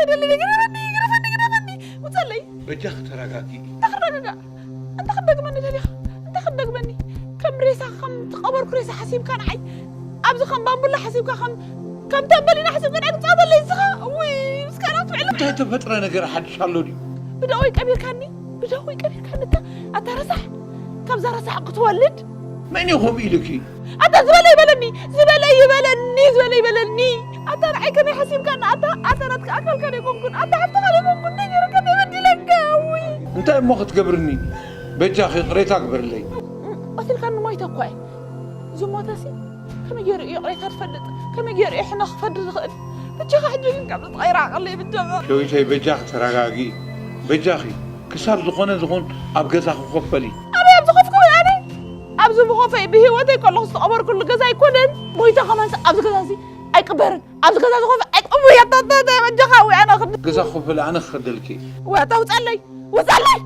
ኣይደሊ ግረፈኒ፣ ግረፈኒ፣ ግረፈኒ። ውፀለይ። በጃኺ ተረጋጊ። እንታይ ክረጋጋእ? እንታይ ክደግመኒ ደሊኻ? እንታይ ክደግመኒ? ከም ሬሳ፣ ከም ተቐበርኩ ሬሳ ሓሲብካ ንዓይ ኣብዚ ከም ባምቡላ ሓሲብካ፣ ከም ከም ተንበሊና ሓሲብካ ንዓይ ትፃወተለይ ንስኻ? ውይ፣ ምስካና ትውዕል። እንታይ ተፈጥረ ነገር ሓድሽ ኣሎ ድዩ? ብደወይ ቀቢርካኒ፣ ብደወይ ቀቢርካኒ። እታ ኣታ ረሳሕ፣ ካብዛ ረሳሕ ክትወልድ መን እዩ ከምኡ ኢሉኪ? ኣታ ዝበለ ይበለኒ፣ ዝበለ ይበለኒ፣ ዝበለ ይበለኒ። ኣታ ንዓይ ከመይ ሓሲብካኒ? ኣታ ኣታ ናትካ ኣካልካ ዘይኮንኩን፣ ኣታ ሓፍትኻ ዘይኮንኩን፣ እንታይ ገይረ ከመይ በዲለካ? ውይ እንታይ እሞ ክትገብርኒ? በጃኺ ይቕሬታ ግበርለይ። ቀቲልካኒ ሞይተ እኳ እየ። ዝሞተሲ ከመይ ገይሩ እዩ ይቕሬታ ዝፈልጥ? ከመይ ገይሩ እዩ ሕነ ክፈዲ ዝኽእል? ብጃኻ ሕጂ ግን ካብ ዝተቐይራ ዓቐለይ ብጃኻ። ሸዊተይ በጃኺ ተረጋጊ። በጃኺ ክሳብ ዝኾነ ዝኾን ኣብ ገዛኺ ኮፍ በሊ። ኣበይ ኣብዚ ኮፍ ክብል ኣነ? ኣብዚ ብኾፈይ ብህይወተይ ከለኹ ዝተቐበርኩሉ ገዛ ኣይኮነን። ሞይተ ከማንስ ኣብዚ ገዛ እዚ ኣይቅበርን። ኣብዚ ገዛ እዚ ኮፍ ኣይቅቡ ያታታታ በጃኻ ወይ ኣነ ክድ ገዛ ኮፍ በሊ ኣነ ክኸደልኪ። ወታ ውፃለይ ውፃለይ።